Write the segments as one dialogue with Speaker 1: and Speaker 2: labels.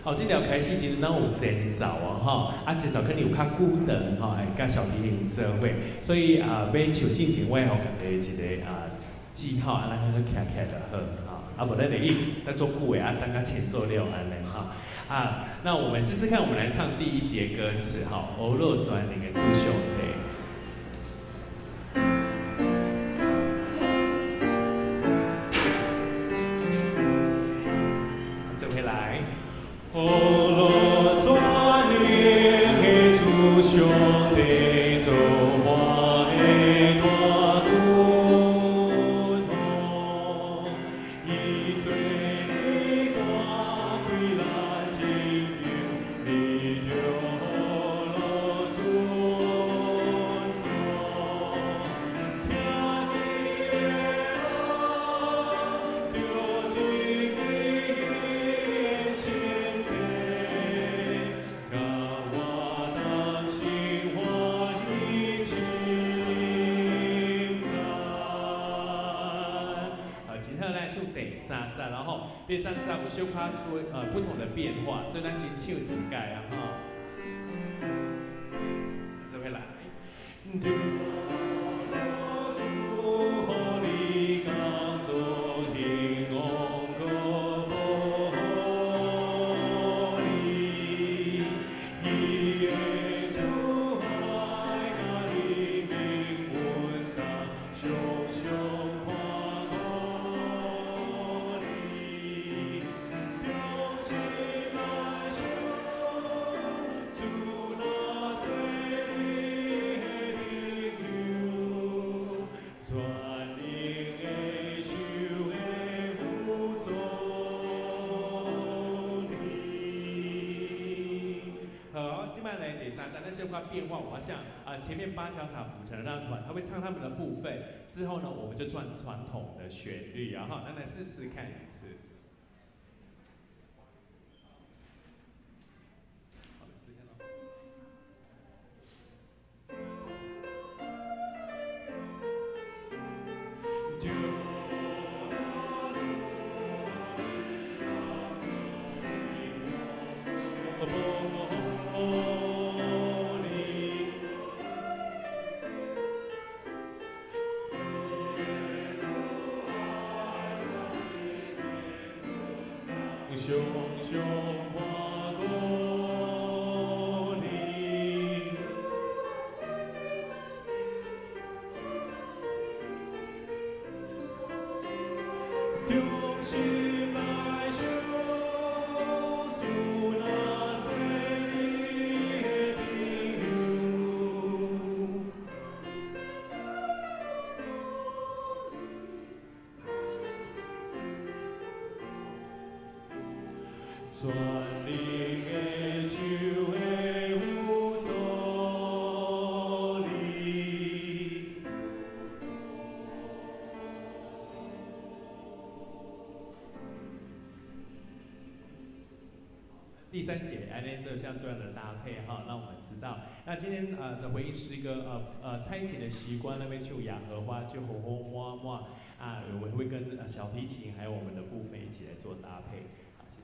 Speaker 1: 好，這條開始其實咱有前奏啊，吼，啊前奏可能有較久長，吼，會佮小提琴做伙，所以啊，欲唱進前我會予家己一個啊記號，按呢去徛起來就好，吼，啊無咱會一等足久的，啊等甲前奏了按呢，吼，啊，那我們試試看，我們來唱第一節歌詞，吼，阿樂全能的主上帝。做伙來。阿樂全能的主上帝，做我的大君王，伊做你大開咱拯救，你著予尊重，聽伊的話，著這個聖殿，共我同心歡喜稱讚。好，接下來唱第三節，然後第三節有小可說不同的變化，所以咱先唱一擺啊吼。做伙來。著予你工作興旺閣保護你，伊的慈愛佮你民阮同常常看顧你，忠心來想，主若做你的朋友，全能的手會輔助你。好，這擺來第三節，咱小可變化，我想啊，前面八角塔輔成那團，他會唱他們的部分，之後呢，我們就轉傳統的旋律，然後咱來試試看一次。好，試試看咯。著保護你，常常看顧你，忠心來想，主若做你的朋友，全能的手會輔助你。第三節，按呢做像這樣的搭配哈，讓我們知道。那今天的回應詩歌，差遣的習慣那邊唱耶和華就紅紅滿滿啊，我們會跟小提琴還有我們的部分一起來做搭配。好，謝謝。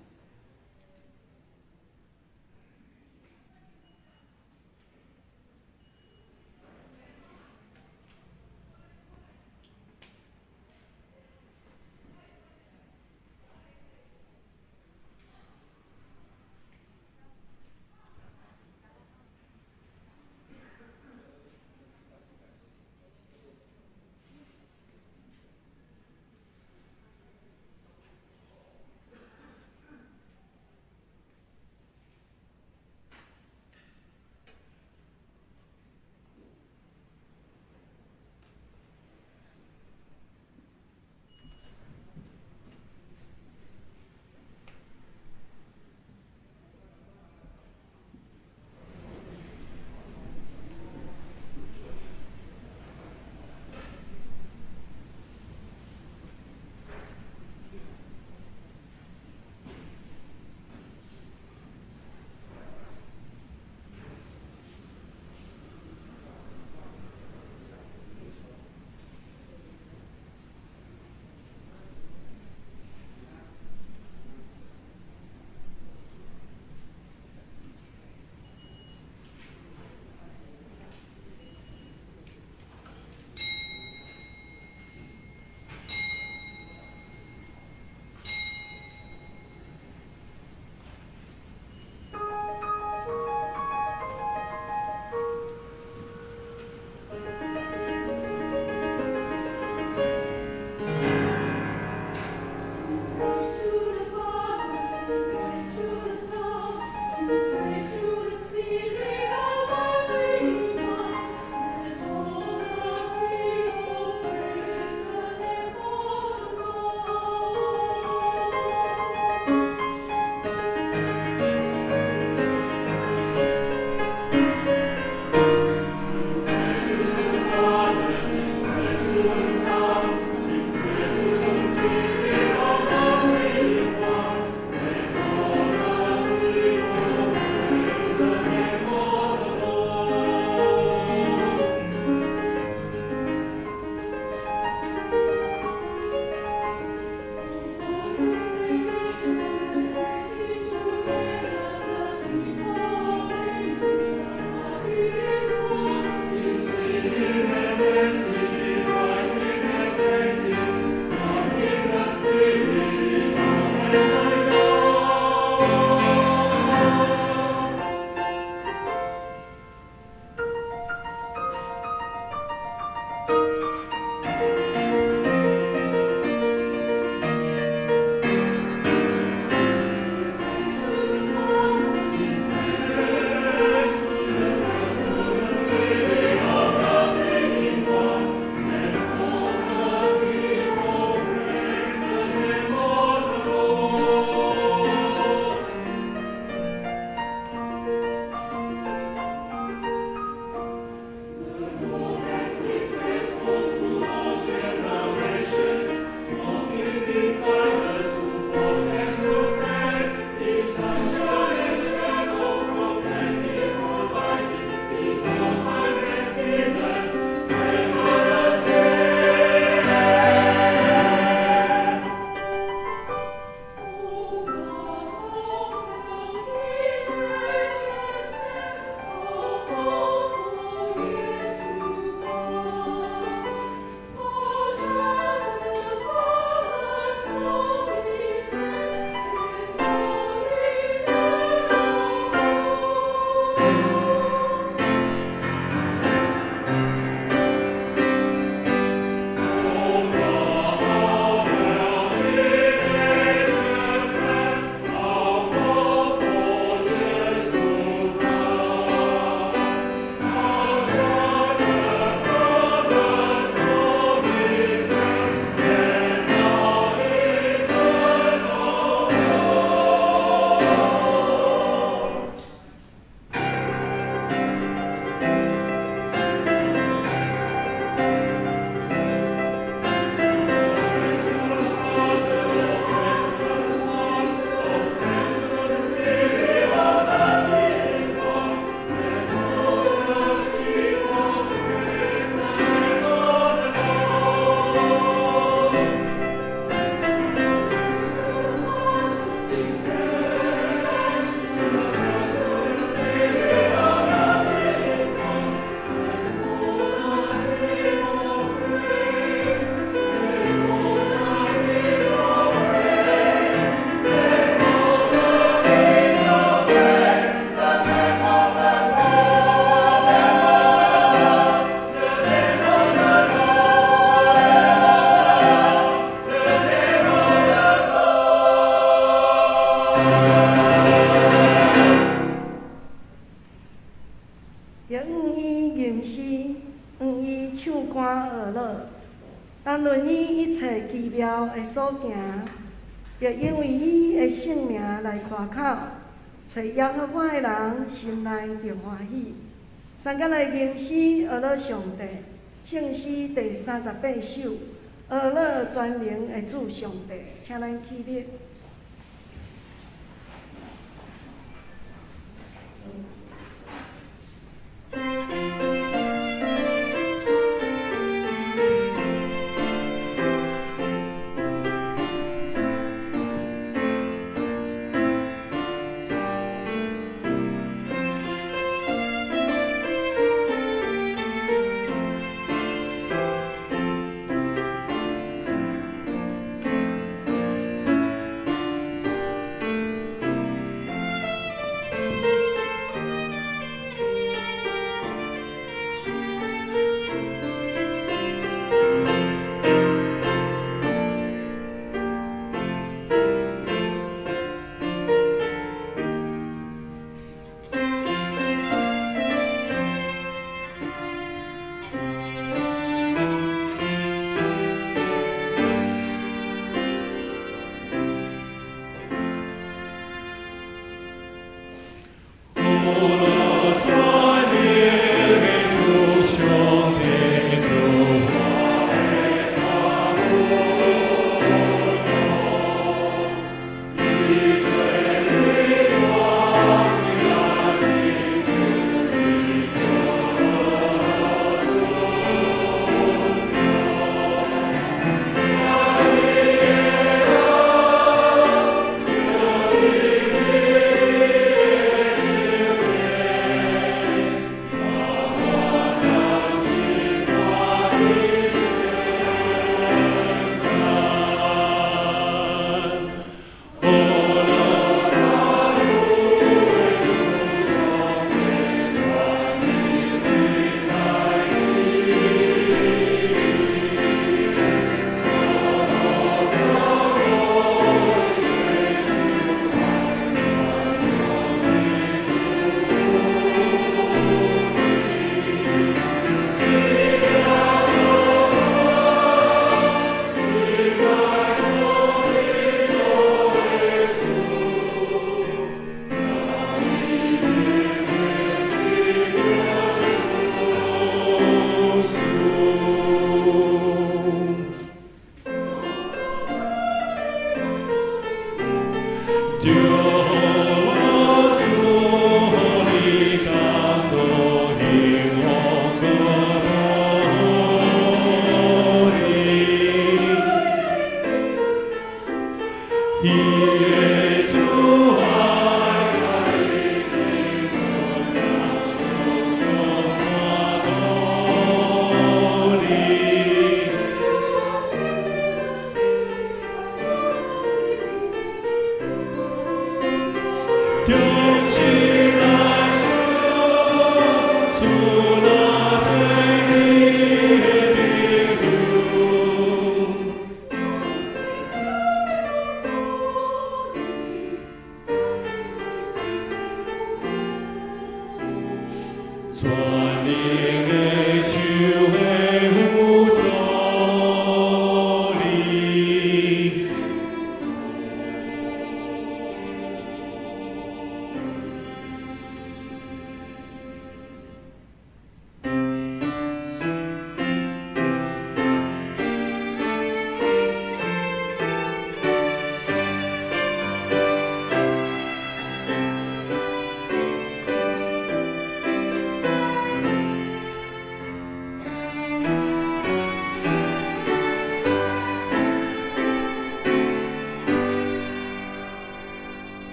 Speaker 2: 談論伊一切奇妙的所行，著因為伊的聖名來誇口。揣耶和華的人心內著歡喜。三更來吟詩學樂上帝，聖詩第38首，學樂全能的主上帝，請咱起立。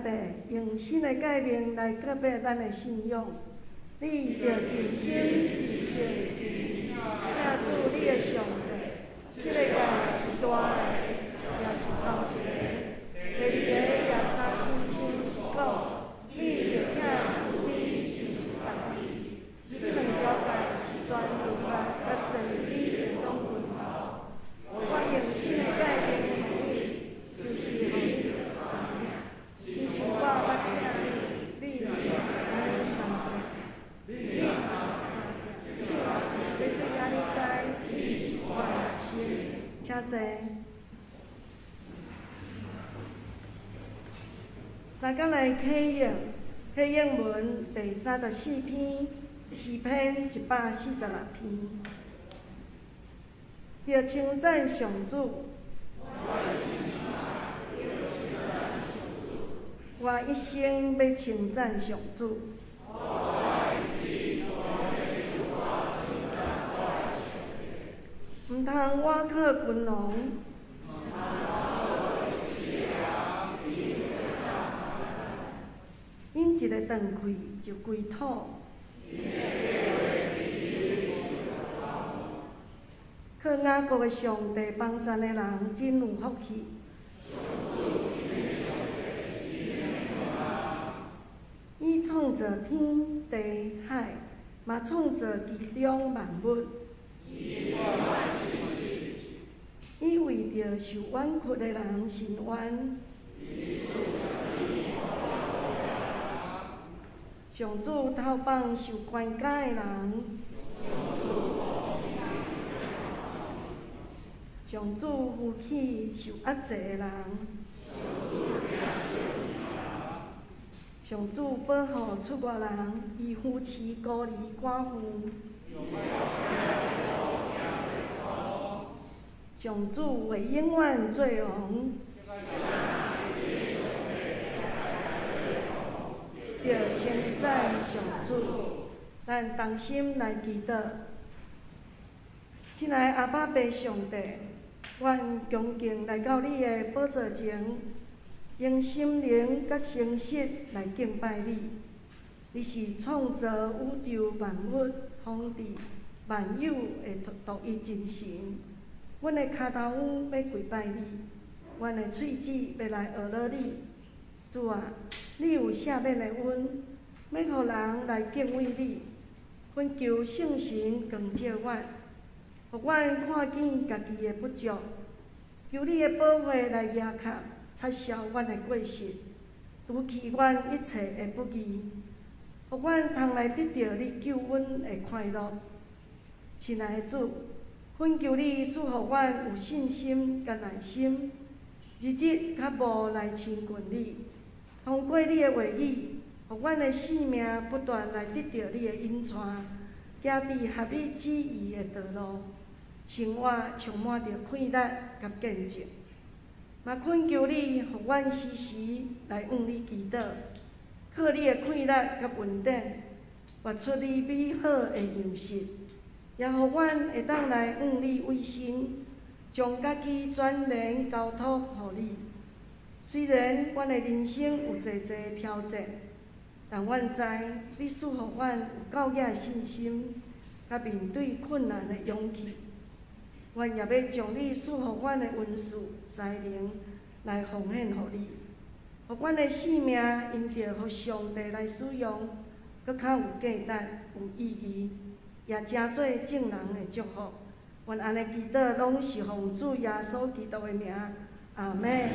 Speaker 2: 帝用新的誡命來告白咱的信仰。你著一心一性一意，疼主你的上帝。這个誡是大的，也是頭一个。第二个也相親像是講，你著疼像你親像家己。這兩條誡是全律法佮先知的總論頭。我用新的誡命予你，就是予你相疼，親像我捌疼你，你就按呢相疼。你相疼，眾人欲對按呢知，你是我的學生。請坐。三工來啟應，啟應文第34篇，詩篇146篇。著稱讚上主，我一生欲稱讚上主。毋通倚靠君王，𪜶一个斷氣就歸土。靠雅各的上帝幫贊的人真有福氣。伊創造天地海，嘛創造其中萬物。伊為著受冤屈的人伸冤。上主投放受關監的人。上主扶起受壓制的人。上主保護出外人，伊扶持孤兒寡婦。上主會永遠做王。著稱讚上主，咱同心來祈禱。親愛的阿爸父上帝，阮恭敬來到你的寶座前，用心靈佮誠實來敬拜你。你是創造宇宙萬物、統治萬有的獨一真神。阮的跤頭趺欲跪拜你，阮的喙舌欲來學落你。主啊，你有赦免的恩，欲予人來敬畏你。懇求聖神光照阮，予阮看見家己的不足，求你的寶血來額殼擦消阮的過失，除去阮一切的不義，予阮通來得著你救恩的快樂。親愛的主，懇求你賜予阮有信心佮耐心，日日較無來親近你，通過你的話語，予阮的生命不斷來得著你的引帶，行佇合你旨意的道路，生活充滿著快樂佮見證。嘛懇求你，予阮時時來向你祈禱，靠你的快樂佮恩典，活出你美好的樣式，也予阮會當來向你委身，將家己全然交託予你。雖然阮的人生有濟濟挑戰，但阮知你賜予阮有夠額的信心，佮面對困難的勇氣。阮也欲將你賜予阮的恩賜、才能來奉獻予你，予阮的生命因著予上帝來使用，閣較有價值、有意義，也成做眾人的祝福。阮按呢祈禱，攏是奉主耶穌基督的名，阿們。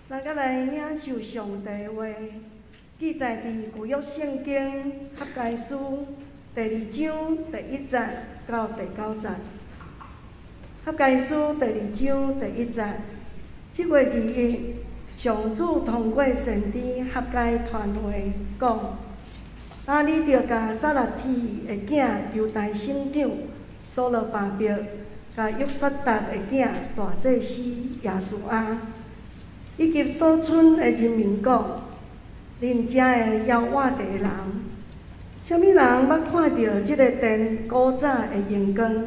Speaker 2: 三个来领受上帝话，记载伫旧约圣经哈该书第二章第一节到第九节。哈该书第二章第一节，七月21，上主通过先知哈该传话讲：啊，你著共撒拉铁的囝犹大省长所罗巴伯，共约撒达的囝大祭司耶书亚，以及所村的人民讲：恁遮的犹活地的人，啥物人捌看著这个殿古早的荣光？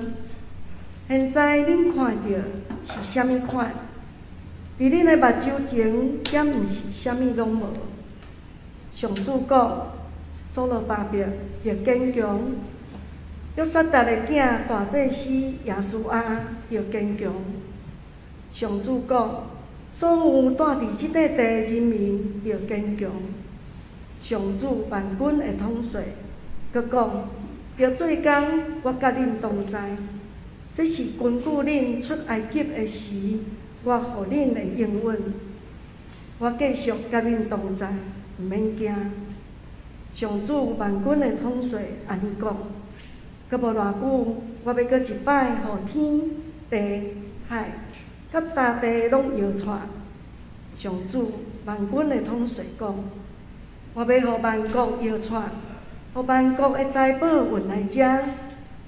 Speaker 2: 现在恁看著是啥物款？伫恁的目睭前，敢毋是啥物拢无？上主讲：所罗巴伯著坚强，约撒达的囝大祭司耶书亚著坚强。上主讲：所有住伫这块地的人民著坚强。上主万军的统帅阁讲：著做工，我佮恁同在。这是根据恁出埃及的时，我予恁的应允。我继续佮恁同在，毋免惊。上主万军的统帅按呢讲：阁无偌久，我欲阁一摆，予天地海佮大地拢摇掣。上主万军的统帅讲：我欲予万国摇掣，予万国的财宝运来遮，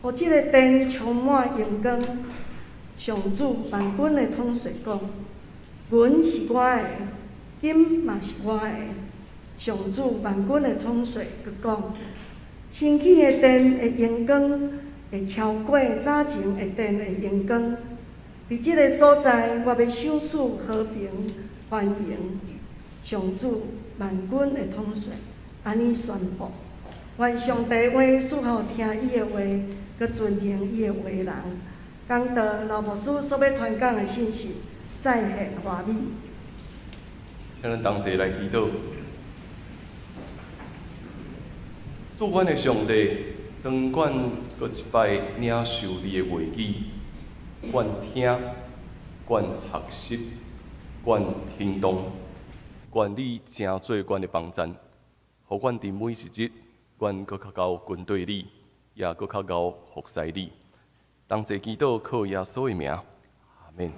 Speaker 2: 予这个殿充满荣光。上主万军的统帅讲：银是我的，金嘛是我的。上主万军的统帅阁讲：新起的殿的荣光会超过早前的殿的荣光。伫这个所在，我欲赏赐和平繁荣。上主万军的统帅按呢宣布：愿上帝话赐予听伊的话，阁遵行伊的话人，讲道老牧师所欲传讲的信息，再现华美。
Speaker 3: 请咱同齐来祈祷。主阮的上帝，当阮阁一摆领受你的话语，阮听，阮学习，阮行动，愿你成做阮的帮赞，予阮伫每一日，阮阁较𠢕跟对你，也阁较𠢕服侍你。同齐祈祷，靠耶稣的名，阿们。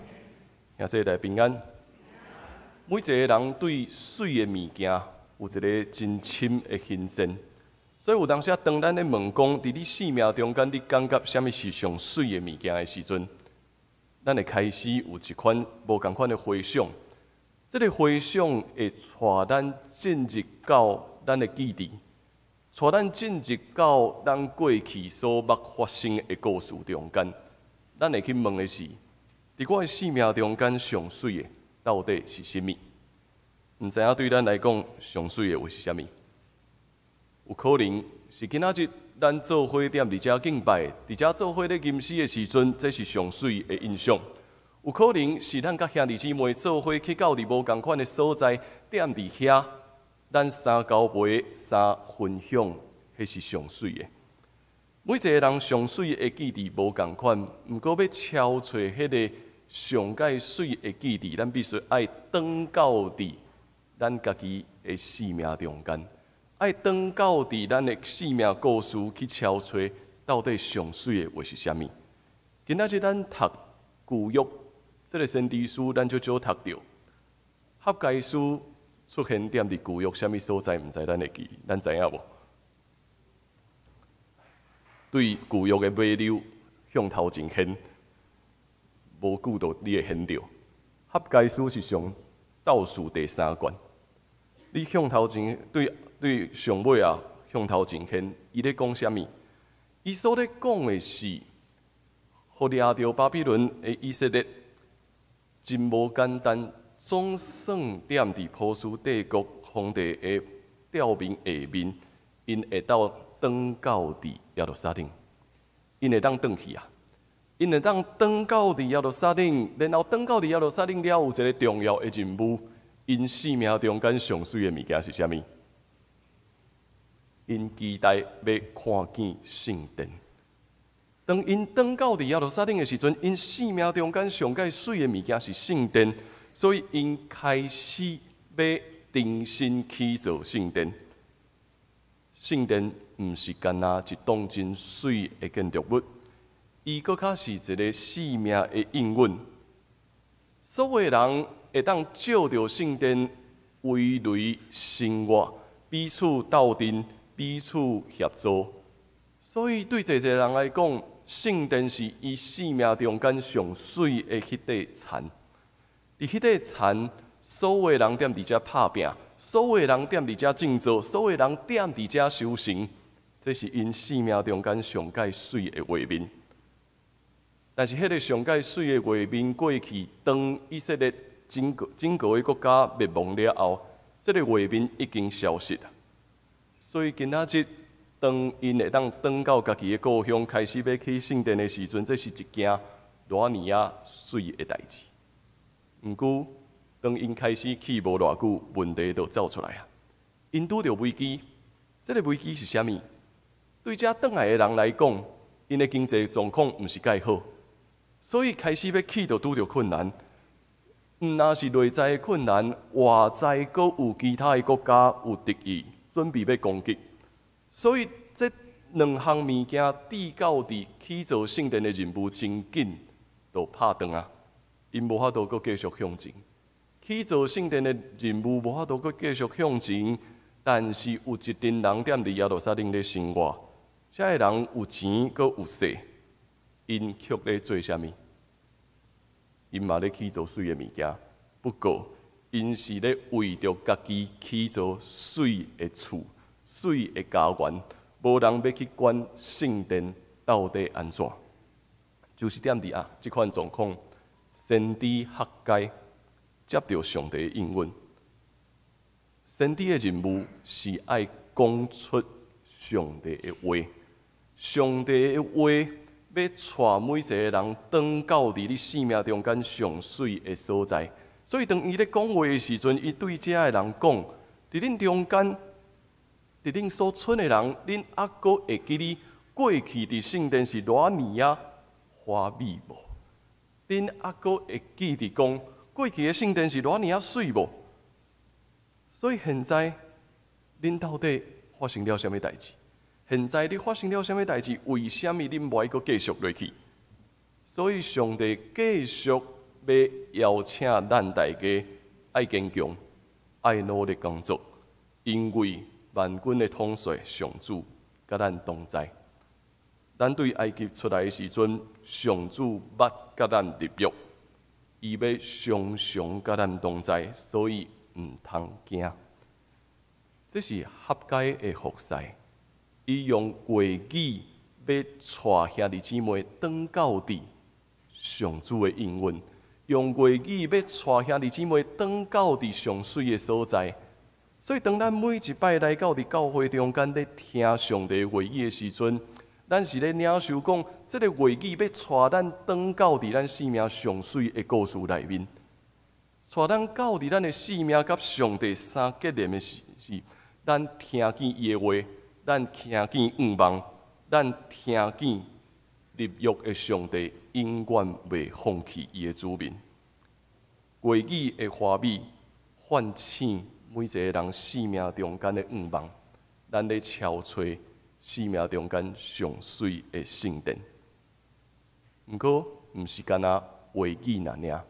Speaker 3: 兄弟来平安。每一個人對媠的物件有一个真深的欣羨，所以有當時當咱咧問講，佇你生命中間，你感覺啥物是上媠的物件的時陣，咱會開始有一款無仝款的回想。這个回想會帶咱進入到咱的記憶，帶咱進入到咱過去所捌發生的故事中間。咱會去問的是，佇我的生命中間上媠的到底是啥物？毋知影對咱來講，上媠的會是啥物？有可能是今仔日咱做伙踮佇遮敬拜，佇遮做伙咧吟詩的時陣，這是上媠的印象。有可能是咱佮兄弟姊妹做伙去到佇無仝款的所在，踮佇遐，咱三交陪三分享，彼是上媠的。每一個人上媠的記憶無仝款，毋過欲敲揣彼个上蓋媠的記憶，咱必須愛轉到佇咱家己的生命中間，愛轉到佇咱的生命故事去敲揣，到底上媠的話是啥物？今仔日咱讀舊約這个先知書，咱就少讀著。哈該書出現踮佇舊約啥物所在？毋知咱會記，咱知影無？對舊約的尾溜向頭前掀，無久就你會掀著。哈該書是上倒數第三卷。你向頭前對對上尾啊，向頭前掀，伊咧講啥物？伊所咧講的是，予掠著巴比倫的以色列，真無簡單，總算踮佇波斯帝國皇帝的調兵下面，𪜶會當轉到佇耶路撒冷，𪜶會當轉去啊！𪜶會當轉到佇耶路撒冷，然後轉到佇耶路撒冷了，有一个重要的任務。𪜶生命中間上媠的物件是啥物？𪜶期待欲看見聖殿。當𪜶轉到佇耶路撒冷的時陣，𪜶生命中間上蓋媠的物件是聖殿，所以𪜶開始欲重新起造聖殿。聖殿毋是干焦一棟真媠的建築物，伊閣較是一个生命的應允。所有人會當藉著聖殿為類生活，彼此鬥陣，彼此協助。所以對濟濟人來講，聖殿是伊生命中間上媠的彼塊田。佇彼塊田，所有人踮佇遮拍拚，所有人踮佇遮靜坐，所有人踮佇遮修行，這是𪜶生命中間上蓋媠的畫面。但是，彼个上蓋媠的畫面過去，當以色列整個整個的國家滅亡了後，這个畫面已經消失了。所以今仔日，當𪜶會當轉到家己的故鄉，開始欲起聖殿的時陣，這是一件偌爾仔媠的代誌。毋過，當𪜶開始起無偌久，問題就走出來啊！𪜶拄著危機，這个危機是啥物？對遮轉來的人來講，𪜶的經濟狀況毋是蓋好，所以開始欲起就拄著困難。毋但是內在的困難，外在閣有其他的國家有敵意，準備欲攻擊。所以這兩項物件，致到佇起造聖殿的任務真緊，就拍斷啊！𪜶無法度閣繼續向前。起造聖殿的任務無法度閣繼續向前，但是有一陣人踮佇耶路撒冷咧生活，這个人有錢閣有勢，𪜶卻咧做啥物？𪜶嘛咧起造媠的物件，不過𪜶是咧為著家己起造媠的厝、媠的家園，無人欲去管聖殿到底按怎，就是踮佇啊這款狀況，先知哈該接著上帝的應允，先知的任務是愛講出上帝的話，上帝的話欲帶每一个人轉到佇你生命中間上媠的所在。所以當伊咧講話的時陣，伊對遮的人講：佇恁中間，佇恁所賰的人，恁猶閣會記得過去佇聖殿是偌爾仔華美無？恁猶閣會記得講過去的聖殿是偌爾仔媠無？所以現在，恁到底發生了啥物代誌？現在你發生了啥物代誌？為啥物恁無愛閣繼續落去？所以上帝繼續欲邀請咱大家愛堅強，愛努力工作，因為萬軍的統帥上主佮咱同在。咱對埃及出來的時陣，上主捌佮咱立約，伊欲常常佮咱同在，所以毋通驚。這是哈該的服侍，伊用話語欲帶兄弟姊妹轉到佇上主的應允，用話語欲帶兄弟姊妹轉到佇上媠的所在。所以，當咱每一擺來到佇教會中間咧聽上帝話語的時陣，咱是咧領受講，這个話語欲帶咱轉到佇咱生命上媠的故事內面，帶咱到佇咱的生命佮上帝相結連的時，是咱聽見伊的話，咱聽見願望，咱聽見立約的上帝永遠袂放棄伊的子民。話語的華美，喚醒每一個人生命中間的願望，咱咧敲揣生命中間上媠的聖殿。毋過，毋是干焦話語爾爾，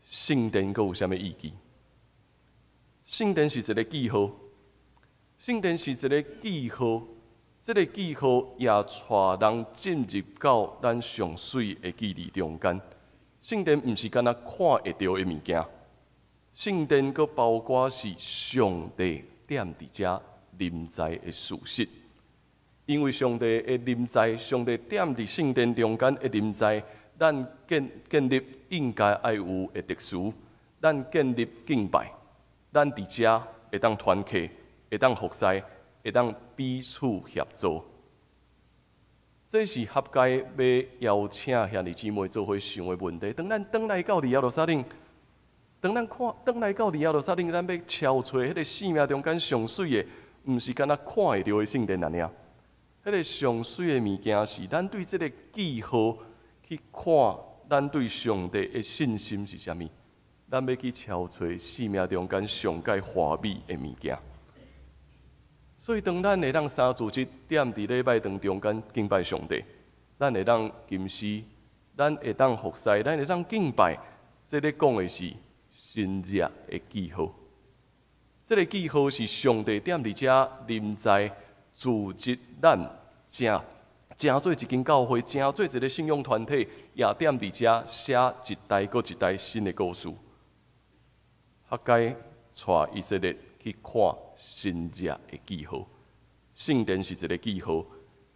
Speaker 3: 聖殿閣有啥物意義？聖殿是一个記號，聖殿是一个記號，這个記號也帶人進入到咱上媠的記憶中間。聖殿毋是干焦看會著的物件，聖殿閣包括是上帝踮佇遮臨在的事實。因為上帝的臨在，上帝踮佇聖殿中間的臨在，咱建立應該愛有的秩序，咱建立敬拜，咱佇遮會當團契，會當服侍，會當彼此協助。這是哈該欲邀請兄弟姊妹做伙想的問題。當咱轉來到佇耶路撒冷，當咱看轉來到佇耶路撒冷，咱欲敲揣彼个生命中間上媠的，毋是干焦看會著的聖殿爾爾。彼个上媠的物件是咱對這个記號去看，咱對上帝的信心是啥物？咱欲去敲揣生命中間上蓋華美的物件。所以，當咱會當三主日踮佇禮拜堂中間敬拜上帝，咱會當吟詩，咱會當服侍，咱會當敬拜，這咧講的是新約的記號。這个記號是上帝踮佇遮臨在組織咱成成做一間教會，成做一个信仰團體，也踮佇遮寫一代閣一代新的故事。哈該帶以色列去看新約的記號，聖殿是一个記號，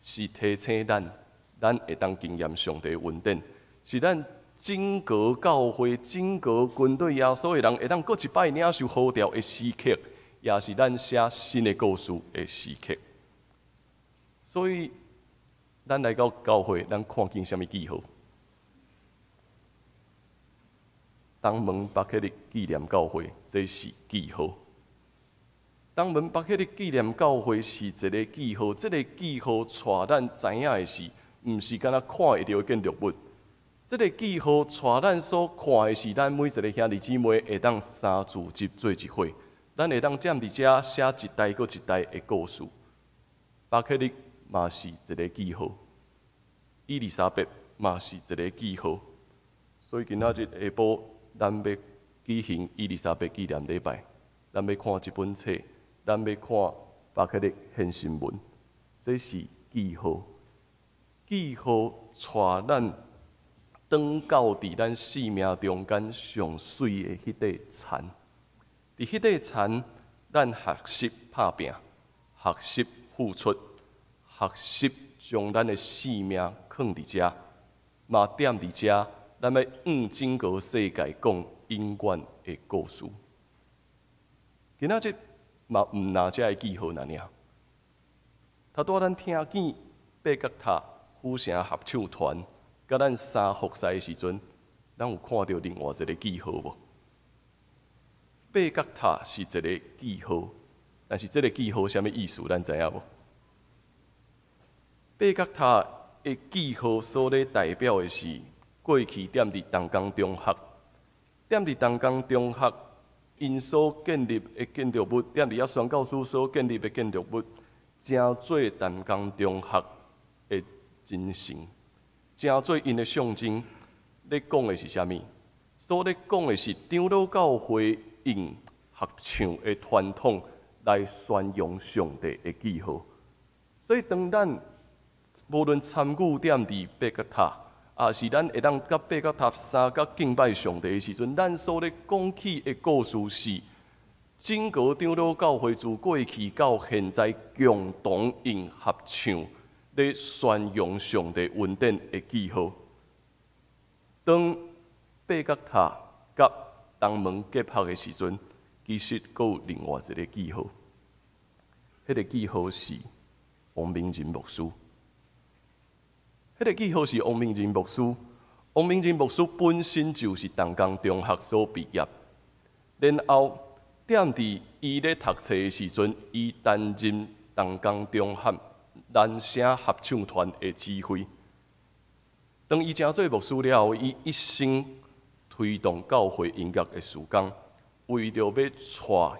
Speaker 3: 是提醒咱，咱會當經驗上帝恩典，是咱整個教會、整個軍隊耶穌的人會當閣一擺領受呼召的時刻，也是咱寫新的故事的時刻。所以，咱來到教會，咱看見啥物記號？東門巴克日紀念教會，這是記號。東門巴克日紀念教會是一个記號，這个記號帶咱知影的是，毋是干焦看會著的建築物。這个記號帶咱所看的是，咱每一个兄弟姊妹會當三主日做一伙，咱會當踮佇遮寫一代閣一代的故事。巴克日嘛是一个記號，伊麗莎白嘛是一个記號。所以今仔日下晡，咱欲舉行伊麗莎白紀念禮拜，咱欲看這本冊。咱欲看巴克日獻身文，這是記號，記號帶咱轉到佇咱生命中間上媠的彼塊田。佇彼塊田，咱學習拍拚，學習付出，學習將咱的性命囥佇遮，嘛踮佇遮，咱欲向整個世界講永遠的故事。今仔日嘛，毋若這个記號爾爾。頭拄仔咱聽見八角塔府城合唱團，佮咱三服侍的時陣，咱有看著另外一个記號無？八角塔是一个記號，但是這个記號啥物意思？咱知影無？八角塔的記號所咧代表的是過去踮佇東江中學，踮佇東江中學。𪜶所建立的建築物，踮佇遐宣教師所建立的建築物，成做淡江中學的精神，成做𪜶的象徵。咧講的是啥物？所咧講的是長老教會用合唱的傳統來宣揚上帝的記號。所以當咱無論參與踮佇八角塔，抑是咱會當佮八角塔相佮敬拜上帝的時陣，咱所咧講起的故事是，整個長老教會自過去到現在，共同用合唱咧宣揚上帝恩典的記號。當八角塔佮東門結合的時陣，其實閣有另外一个記號，彼个記號是王明仁牧師。彼个記號是王明仁牧師。王明仁牧師本身就是東江中學所畢業，然後踮佇伊咧讀冊的時陣，伊擔任東江中學男聲合唱團的指揮。當伊成做牧師了後，伊一生推動教會音樂的事工，為著欲帶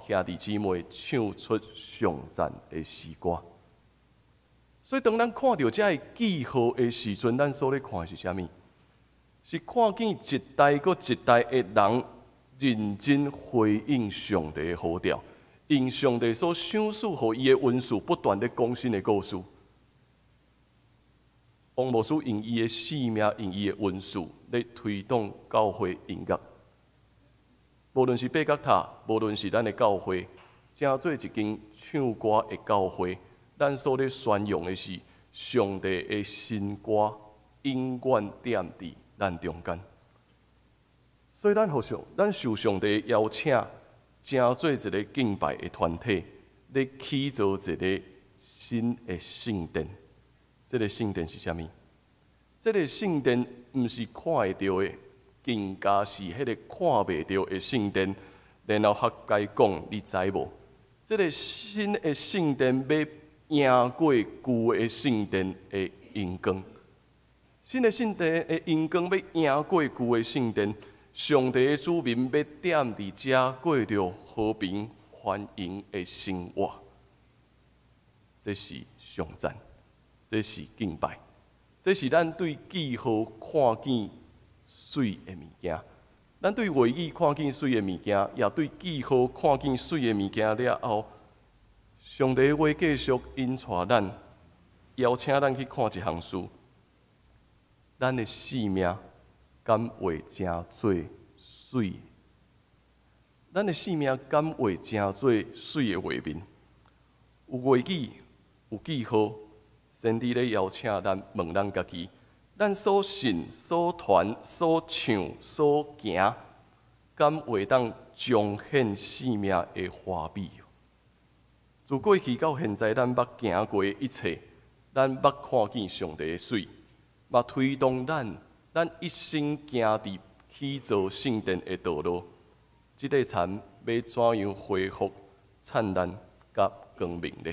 Speaker 3: 兄弟姊妹唱出頌讚的詩歌。所以，當咱看著這个記號的時陣，咱所咧看的是啥物？是看見一代閣一代的人認真回應上帝的呼召，用上帝所賞賜予伊的恩賜，不斷咧講新的故事。王牧師用伊的生命，用伊的恩賜，咧推動教會音樂。無論是八角塔，無論是咱的教會，成做一間唱歌的教會，咱所咧宣揚的是上帝的新歌，永遠踮佇咱中間。所以咱予上，咱受上帝邀請，成做一个敬拜的團體，咧起造一个新的聖殿。這个聖殿是啥物？這个聖殿毋是看會著的，更加是彼个看袂著的聖殿。然後哈該講，你知無？這个新的聖殿欲贏過舊的聖殿的榮光。新的聖殿的榮光欲贏過舊的聖殿，上帝的子民欲踮佇遮過著和平繁榮的生活。這是頌讚，這是敬拜，這是咱對記號看見媠的物件。咱對話語看見媠的物件，也對記號看見媠的物件了後，上帝話繼續引帶咱，邀請咱去看一項事。咱的生命敢會成做媠？咱的生命敢會成做媠的畫面？有話語，有記號，先知咧邀請咱問咱家己：咱所信、所傳、所唱、所行，敢會當彰顯生命的華美？自過去到現在，咱捌行過一切，咱捌看見上帝的媠，嘛推動咱，咱一生行佇起造聖殿的道路。這塊田欲怎樣恢復燦爛佮光明呢？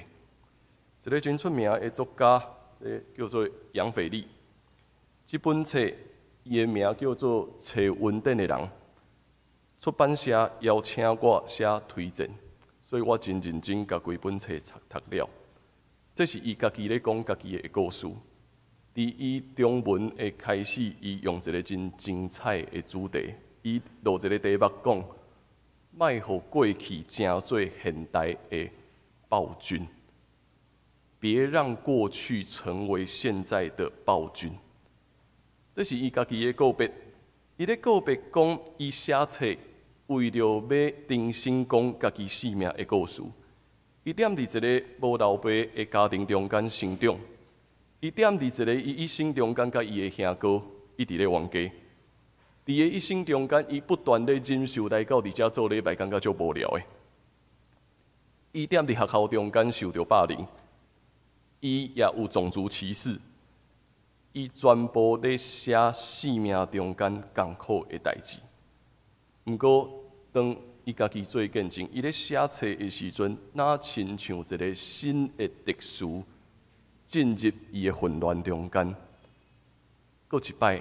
Speaker 3: 一个真出名的作家，這叫做楊腓力。這本冊伊的名叫做《揣恩典的人》，出版社邀請我寫推薦，所以我真認真共規本冊讀了。這是伊家己咧講家己的故事。佇伊中文的開始，伊用一个真精彩的主題，伊落一个題目講：莫予過去成做現代的暴君，別讓過去成為現在的暴君。這是伊家己的告別。伊咧告別講，伊寫冊為著欲重新講家己生命的故事。伊踮佇一个無老爸的家庭中間成長。伊踮佇一个伊一生中間佮伊的兄哥一直咧冤家。佇伊一生中間，伊不斷咧忍受來到佇遮做禮拜，感覺足無聊的。伊踮佇學校中間受著霸凌，伊也有種族歧視。伊全部咧寫生命中間艱苦的代誌。毋過，當伊家己做見證，伊咧寫冊的時陣，若親像一个新的特殊進入伊的混亂中間，閣一擺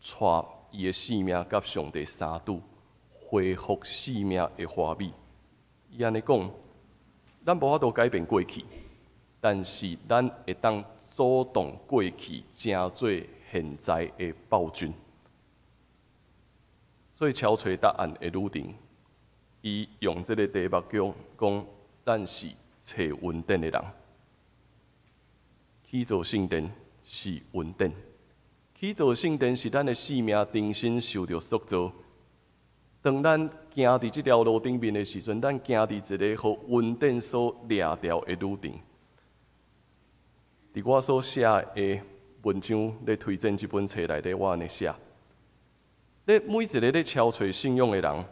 Speaker 3: 帶伊的生命佮上帝相拄，恢復生命的華美。伊按呢講，咱無法度改變過去，但是咱會當阻擋過去成做現在的暴君。所以，敲揣答案的旅程，伊用這个題目講講，咱是揣恩典的人。起造聖殿是恩典，起造聖殿是咱的生命重新受著塑造。當咱行佇這條路頂面的時陣，咱行佇一个予恩典所掠牢的旅程。佇我所寫的文章咧推薦這本冊內底，我按呢寫：咧每一个咧敲揣信仰的人，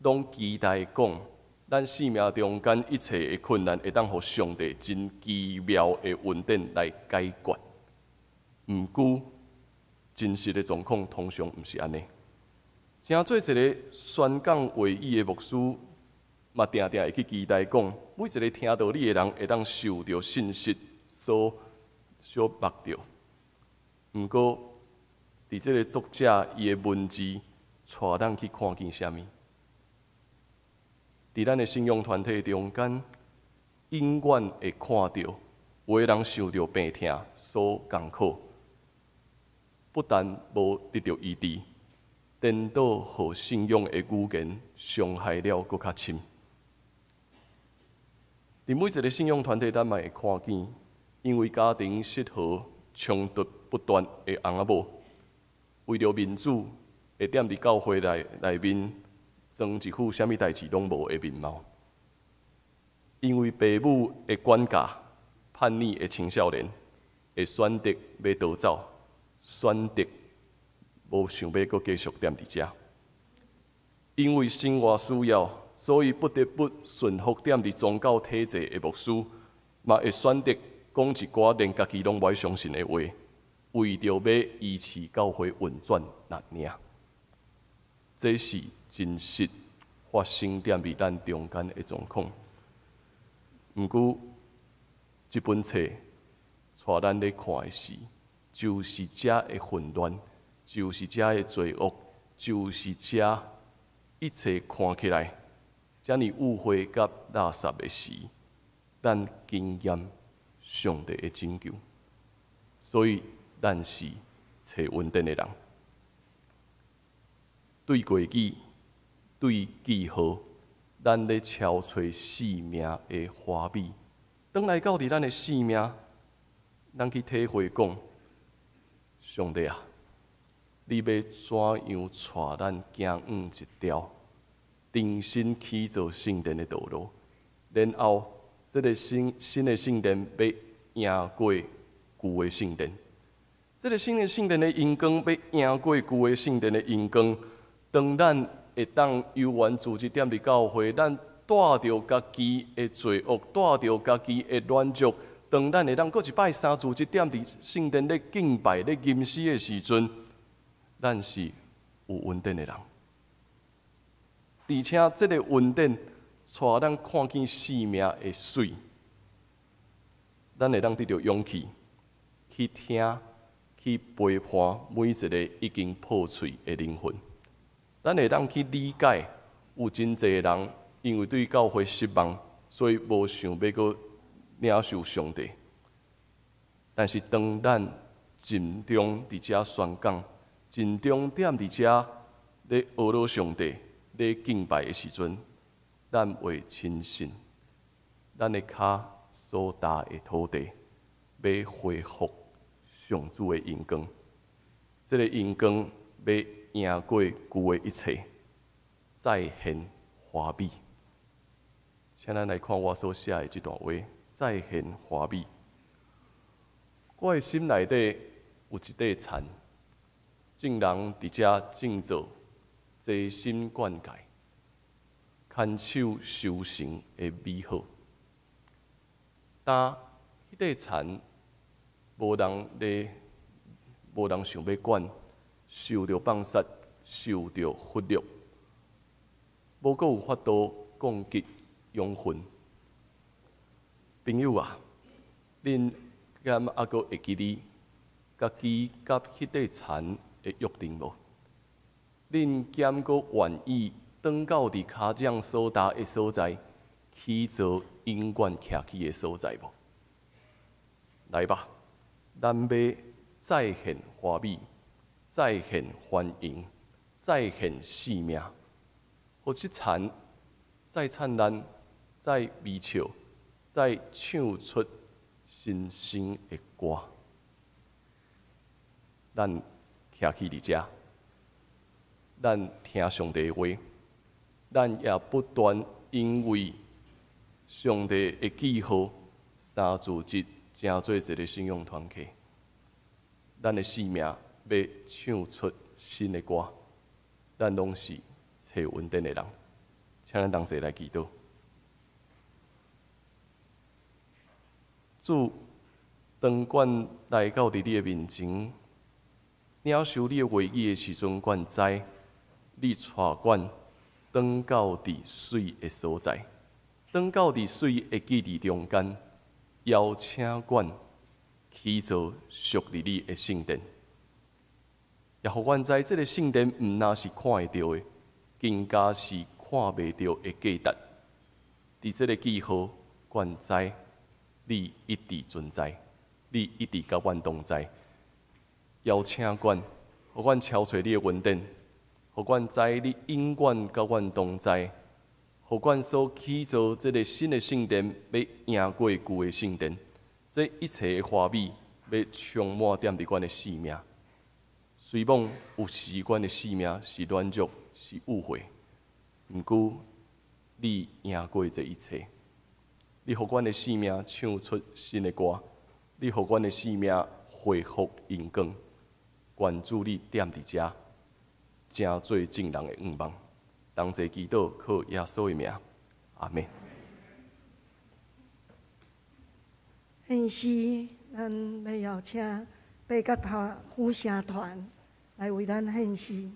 Speaker 3: 攏期待講，咱生命中間一切的困難，會當予上帝真奇妙的恩典來解決。毋過，真實的狀況通常毋是按呢。成做一个宣講話語的牧師，嘛定定會去期待講，每一个聽到你的人，會當受著信息所縛著。毋過，佇這个作者伊的文字，帶咱去看見啥物？佇咱的信仰團體中間，永遠會看著有的人受著病痛所艱苦，不但無得著醫治，顛倒予信仰的語言傷害了閣較深。佇每一个信仰團體，咱嘛會看見，因為家庭失和、衝突不斷的翁仔某，為著面子，會踮佇教會內面裝一副啥物代誌攏無的面貌。因為爸母的管教，叛逆的青少年會選擇欲逃走，選擇無想欲閣繼續踮佇遮。因為生活需要，所以不得不順服踮佇宗教體制的牧師，嘛會選擇講一寡連家己攏無愛相信的話，為著欲維持教會運轉爾爾。這是真實發生踮佇咱中間的狀況。毋過，這本冊帶咱咧看的是，就是遮的混亂，就是遮的罪惡，就是遮一切看起來遮爾污穢佮垃圾的時，咱經驗上帝的拯救。所以，咱是揣恩典的人。對過去，對記號，咱咧敲揣生命的華美。轉來到佇咱的生命，咱去體會講，上帝啊，你欲怎樣帶咱行往一條重新起造聖殿的道路？然後，這个新新的聖殿欲贏過舊的聖殿，這个新的聖殿的榮光欲贏過舊的聖殿的榮光。當咱會當悠閒自在踮佇教會，咱帶著家己的罪惡，帶著家己的軟弱。當咱會當閣一擺三自在踮佇聖殿咧敬拜、咧吟詩的時陣，咱是有恩典的人。而且這个恩典帶咱看見生命的媠，咱會當得著勇氣去聽、去陪伴每一个已經破碎的靈魂。咱會當去理解，有真濟人因為對教會失望，所以無想欲閣領受上帝。但是當咱盡忠佇遮宣講，盡忠踮佇遮咧呵咾上帝、咧敬拜的時陣，咱會深信，咱的跤所踏的土地，欲恢復上主的榮光。這个榮光欲贏過舊的一切，再現華美。請咱來看我所寫的這段話：再現華美。我的心內底有一塊田，眾人佇遮種作，齊心灌溉，牽手收成的美好。但彼塊田無人咧，無人想欲管，受著放殺，受著忽略，無閣有法度供給養分。朋友啊，恁敢猶閣會記得家己佮彼塊田的約定無？恁敢閣願意轉到佇跤掌所踏的所在，起造永遠徛起的所在無？來吧，咱欲再現華美，再現繁榮，再現生命，予予這田再燦爛、再微笑、再唱出新生的歌。咱徛起佇遮，咱聽上帝的話，咱也不斷因為上帝的記號三自節成做一个信仰團契。咱的生命欲唱出新的歌，咱攏是揣恩典的人，請咱同齊來祈禱。主，當阮來到佇你的面前，領受你的話語的時陣，阮知你帶阮轉到佇水的所在，轉到佇水的基地中間，邀請阮起造屬佇你的聖殿，也予阮知這个聖殿毋但是看會著的，更加是看袂著的價值。佇這个記號，阮知你一直存在，你一直佮阮同在。邀請阮，予阮超揣你的恩典，予阮知你永遠佮阮同在，予阮所起造這个新的聖殿，欲贏過舊的聖殿。這一切的華美，欲充滿踮佇阮的生命。雖罔有時阮的生命是軟弱，是污穢，毋過你贏過這一切。你予阮的生命唱出新的歌，你予阮的生命恢復榮光。願主你踮佇遮，成做眾人的願望。同齊祈禱，靠耶穌的名，阿們。
Speaker 2: 現時，咱欲邀請八角頭輔聲團來為咱獻詩。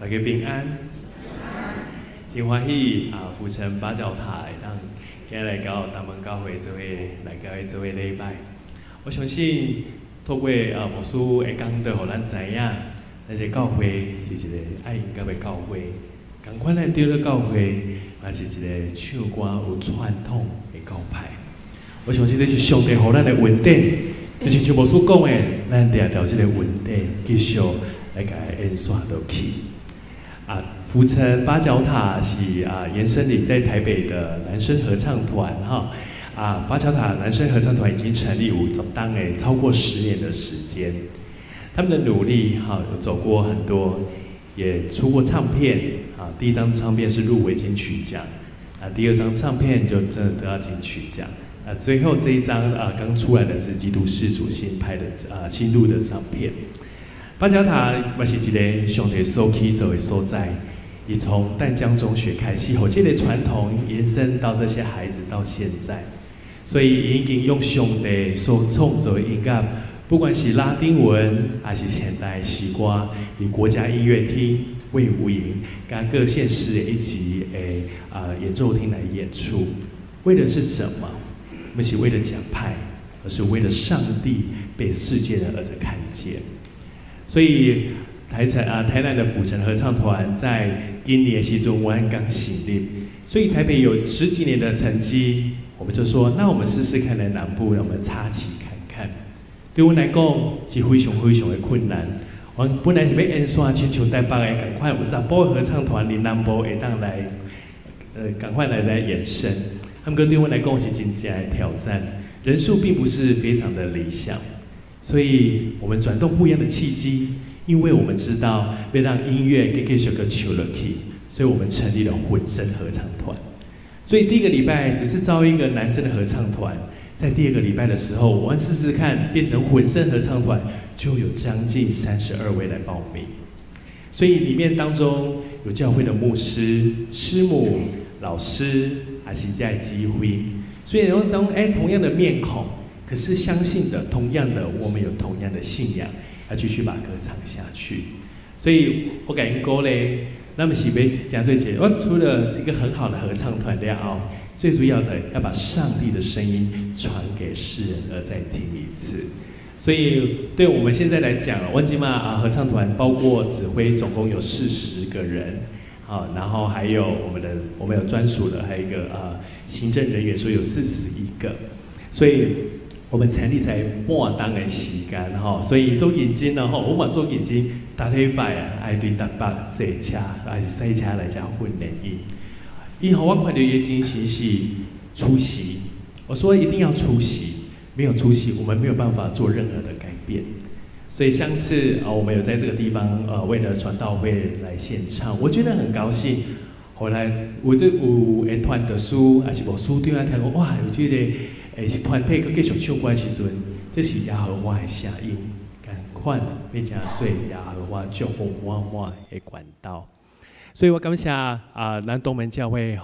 Speaker 1: 大家平安。真歡喜啊！府城八角塔會當今日來到東門教會做伙來教會做伙禮拜。我相信透過啊牧師的講道，予咱知影，咱這教會是一個愛音樂的教會。仝款的長老教會，嘛是一個唱歌有傳統的教派。我相信這是上帝予咱的恩典，就親像牧師講的，咱掠著這個恩典，繼續來共伊延續落去。啊，府城八角塔是啊，延伸裡在台北的男聲合唱團哈。啊，八角塔男聲合唱團已經成立有十當誒，超過10年的時間。他們的努力哈，有走過很多，也出過唱片啊。第一張唱片是入圍金曲獎，啊，第二張唱片就真的得到金曲獎。啊，最後這一張啊，剛出來的是基督世主新拍的啊，新錄的唱片。八角塔嘛是一個上帝所起造的所在，伊從淡江中學開始，予這個傳統延伸到這些孩子到現在，所以已經用上帝所創造的音樂，不管是拉丁文還是現代詩歌，以國家音樂廳、衛武營，佮各縣市的一級的啊演奏廳來演出，為的是什麼？不是為了獎牌，而是為了上帝被世界的兒子看見。所以台城啊，台南的府城合唱團在今年時陣阮剛成立，所以台北有十幾年的成績，我們就說，那我們試試看來南部，讓我們插旗看看。對阮來講是非常非常的困難。我本來是欲延續，親像台北的仝款，有查埔合唱團佇南部會當來，仝款來延伸。毋過對阮來講是真正的挑戰，人數並不是非常的理想。所以我們轉動不一樣的契機，因為我們知道欲讓音樂繼續閣唱落去，所以我們成立了混聲合唱團。所以第一個禮拜只是招一個男生的合唱團，在第二個禮拜的時候，我們試試看變成混聲合唱團，就有將近32位來報名。所以裡面當中有教會的牧師、師母、老師，還是在指揮。所以當同樣的面孔。可是相信的，同樣的，我們有同樣的信仰，要繼續把歌唱下去。所以我共𪜶鼓勵，咱毋是欲成做一個，我除了一個很好的合唱團了後，最主要的要把上帝的聲音傳給世人，而再聽一次。所以對我們現在來講，阮這馬啊合唱團包括指揮，總共有40個人。好，然後還有我們的，我們有專屬的，還有一個行政人員，所以有41個。所以我們成立才半冬的時間吼，所以做認真咯吼，我嘛做認真，逐禮拜啊，愛對台北坐車，還是賽車來遮訓練𪜶。伊予我看著伊的精神是出席，我說一定要出席，沒有出席，我們沒有辦法做任何的改變。所以上次啊，我們有在這個地方為了傳道會來獻唱，我覺得很高興。後來有這有的團的師，還是牧師長啊，聽講哇，有這個團體閣繼續唱歌的時陣，這是耶和華的聲音，仝款欲成做耶和華祝福滿滿的管道。所以我感謝啊，咱東門教會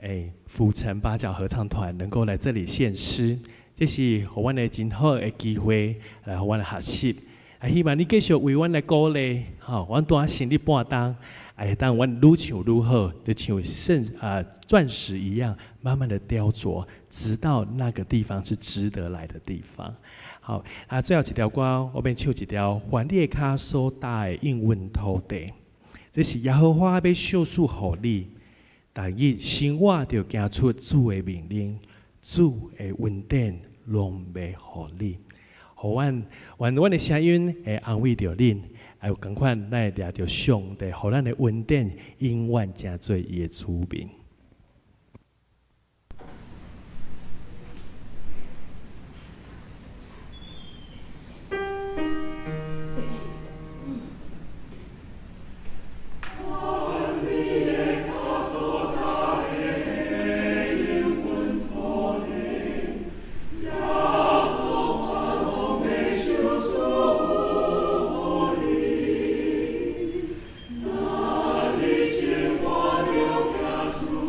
Speaker 1: 予府城八角合唱團能夠來這裡獻詩，這是予阮的真好的機會來予阮來學習。啊，希望你繼續為阮來鼓勵，吼，阮拄仔成立半冬，會當阮愈唱愈好，就像聖啊鑽石一樣，慢慢的雕琢，直到那個地方是值得來的地方。好，啊，最後一條歌，我欲唱一條，凡你的跤所踏的應允土地，這是耶和華欲賞賜予你，逐日生活著行出主的命令，主的恩典攏欲予你。予阮，願阮的聲音會安慰著恁，還有仝款，咱會掠著上帝，予咱的恩典永遠成做伊的子民。
Speaker 4: 那日生活著行出。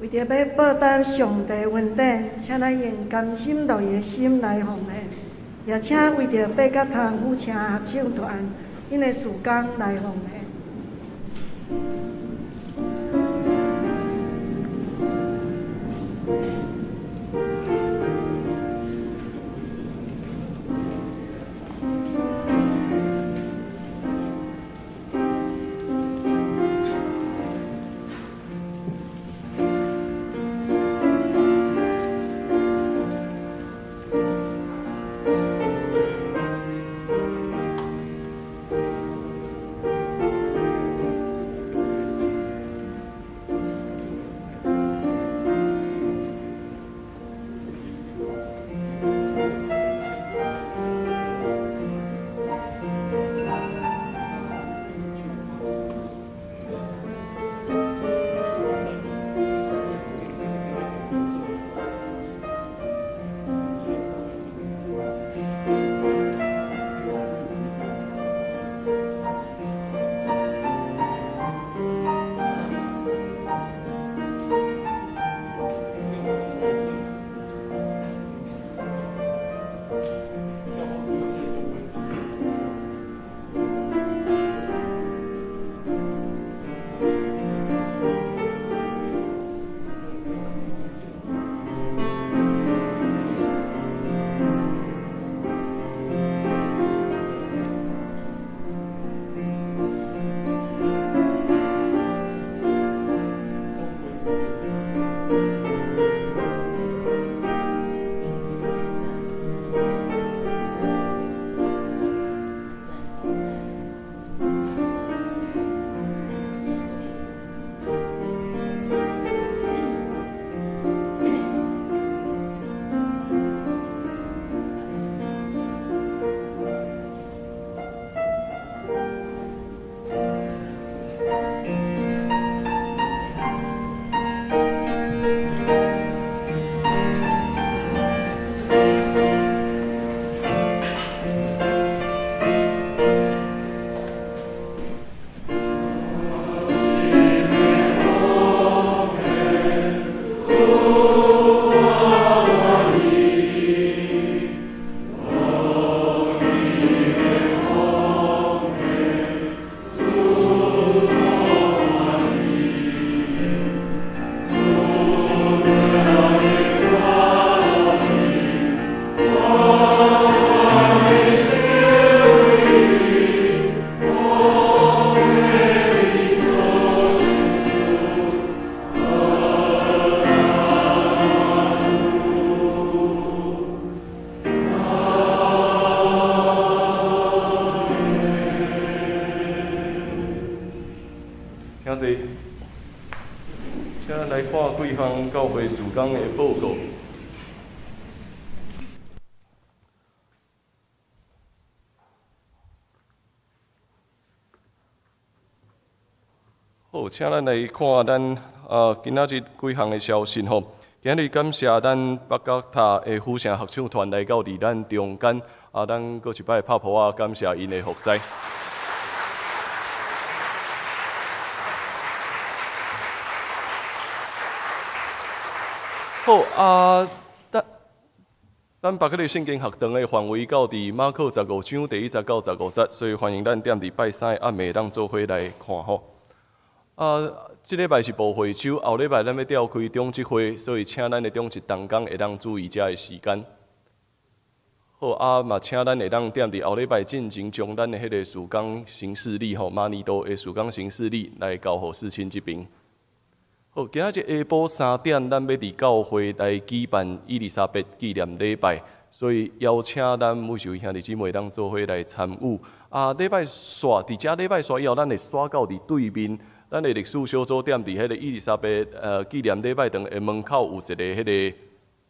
Speaker 2: 為著欲報答上帝恩典，請咱用甘心樂意的心來奉獻，也請為著八角潭虎城合唱團𪜶的事工來奉獻。
Speaker 3: 好，請咱來看咱今仔日幾項的消息吼。今日感謝咱北角塔的虎城合唱團來到佇咱中間，啊，咱閣一擺拍噗仔，感謝𪜶的服侍。好啊，咱北彼个聖經學堂的範圍到佇馬可15章第1節到15節，所以歡迎咱踮佇拜三的暗暝當做伙來看吼。啊，這禮拜是布會週，後禮拜咱欲調開長執會，所以請咱的長執同工會當注意遮的時間。好，啊嘛，請咱會當踮佇後禮拜進前，將咱的彼個事工行事曆吼，馬尼多的事工行事曆來交予世親這邊。好，今仔日下晡3點，咱欲佇教會來舉辦伊麗莎白紀念禮拜，所以邀請咱每一位兄弟姊妹當做伙來參與。啊，禮拜煞佇遮禮拜煞以後，咱會煞到佇對面。咱的歷史小組踮佇彼個伊麗莎白紀念禮拜堂的門口有一個彼個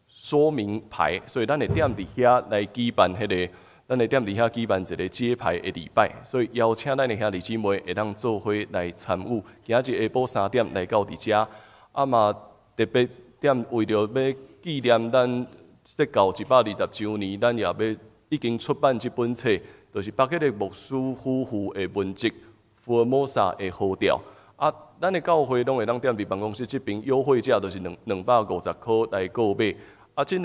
Speaker 3: 說明牌，所以咱會踮佇遐來舉辦彼個，咱會踮佇遐舉辦一個揭牌的禮拜，所以邀請咱的兄弟姊妹會當做伙來參與。今仔日下晡3點來到佇遮，啊嘛特別踮為著欲紀念咱釋教120週年，咱也欲已經出版這本冊，就是北彼個牧師夫婦的文集《福爾摩沙的號調》。啊，咱的教會攏會當踮佇辦公室這邊優惠價，就是250箍來購買。啊，這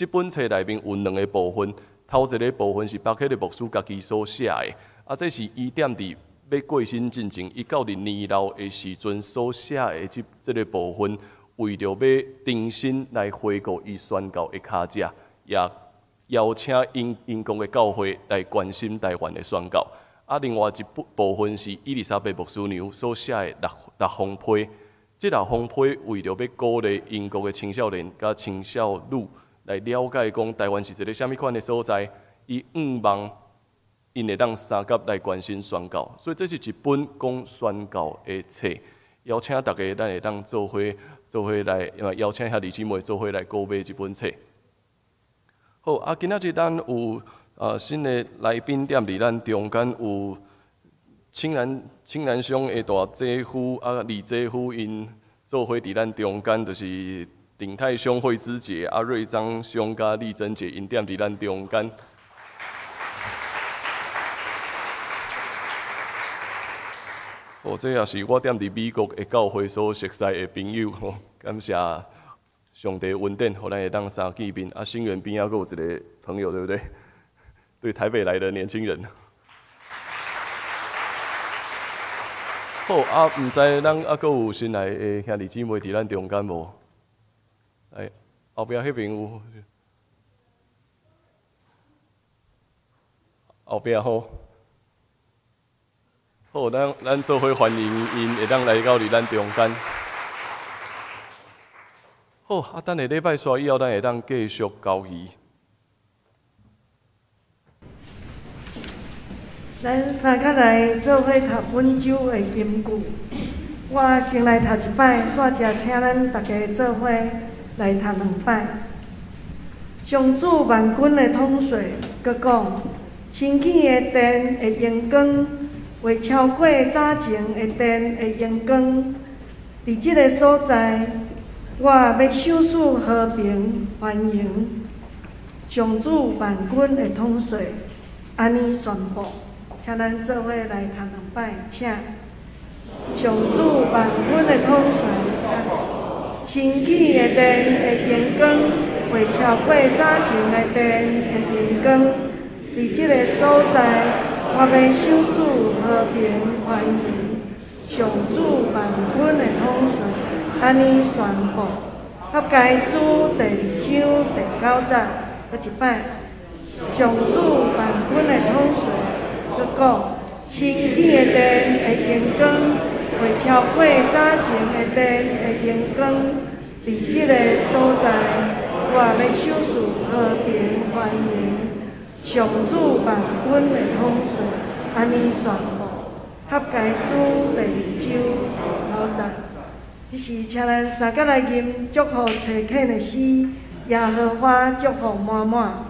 Speaker 3: 本冊內面有兩个部分，頭一个部分是巴克的牧師家己所寫的，啊，這是伊踮佇欲過身進前，伊到佇年老的時陣所寫的這个部分，為著欲重新來回顧伊宣教的跤跡，也邀請英國的教會來關心台灣的宣教。啊，另外一部分是伊麗莎白牧師娘所寫的六封批，這六封批為著欲鼓勵英國的青少年佮青少女來了解講台灣是一个啥物款的所在，伊向望𪜶會當相佮來關心宣教，所以這是一本講宣教的冊，邀請大家咱會當做伙來，邀請兄弟姊妹做伙來購買這本冊。好，啊，今仔日咱有新的來賓踮佇咱中間，有青蘭鄉的大姐夫啊，二姐夫𪜶做伙佇咱中間，就是鼎泰兄惠芝姐、啊瑞章兄佮麗珍姐，𪜶踮佇咱中間。哦，這也是我踮佇美國的教會所熟似的朋友吼，感謝上帝恩典，予咱會當相見面。啊，新園邊仔閣有一個朋友，對不對？對，台北來的年輕人。好啊，毋知咱猶閣有新來的兄弟姊妹佇咱中間無？哎，後壁彼邊有，後壁吼。好，咱做伙歡迎𪜶會當來到佇咱中間。好，啊，等下禮拜煞以後，咱會當繼續交魚。
Speaker 2: 咱三較來做伙讀本周的金句。我先來讀一擺，煞才請咱大家做伙來讀兩擺。上主萬軍的統帥閣講：新起的殿會榮光，袂超過早前的殿的榮光。佇這个所在，我欲賞賜和平繁榮。上主萬軍的統帥按呢宣布。請咱做伙來讀兩擺，請上主萬軍的統帥，新起的殿的榮光，袂超過早前的殿的榮光。佇這个所在，我欲賞賜和平繁榮。上主萬軍的統帥按呢宣布。哈該書第二章第九節，閣一擺。上主萬軍的統帥閣講：新起的殿的榮光，袂超過早前的殿的榮光。佇這个所在，我欲賞賜和平繁榮。上主萬軍的統帥按呢宣布。哈該書第二章第九節，這是請咱三角來吟祝福找客的詩，耶和華祝福滿滿。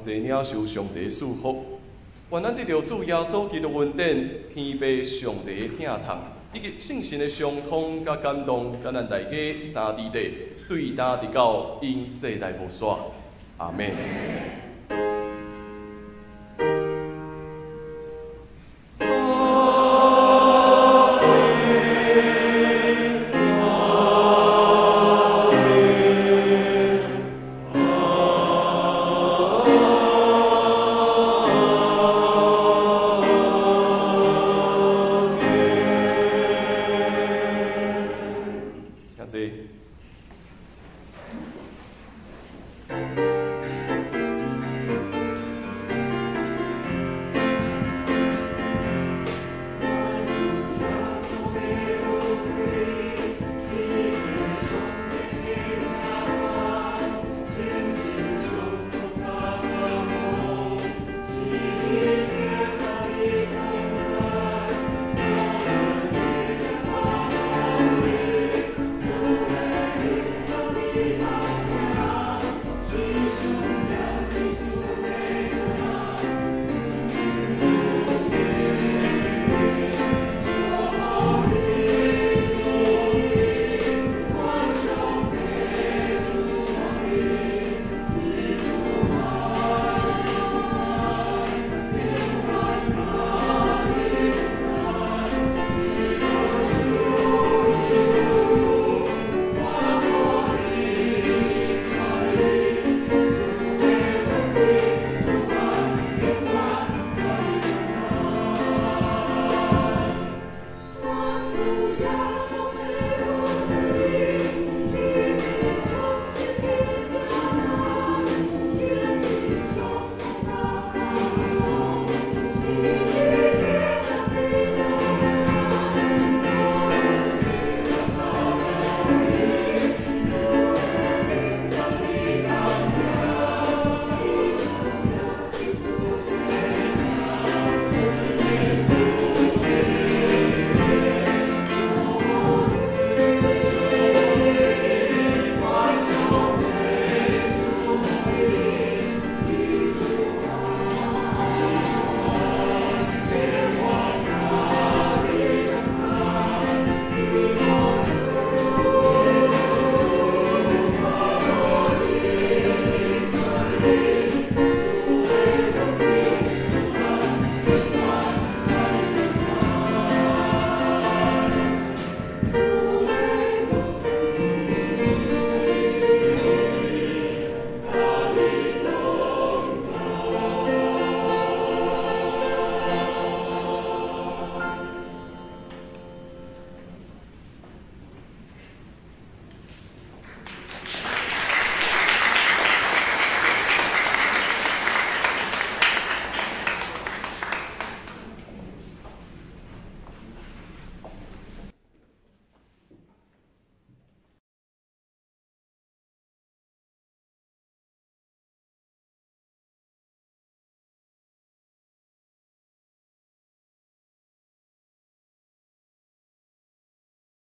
Speaker 3: 齊領受上帝的賜福。願咱得著主耶穌基督恩典，天父上帝的疼痛，以及聖神的相通佮感動，佮咱大家三弟弟，對今直到永世代無煞。阿們。請坐。
Speaker 4: Yeah.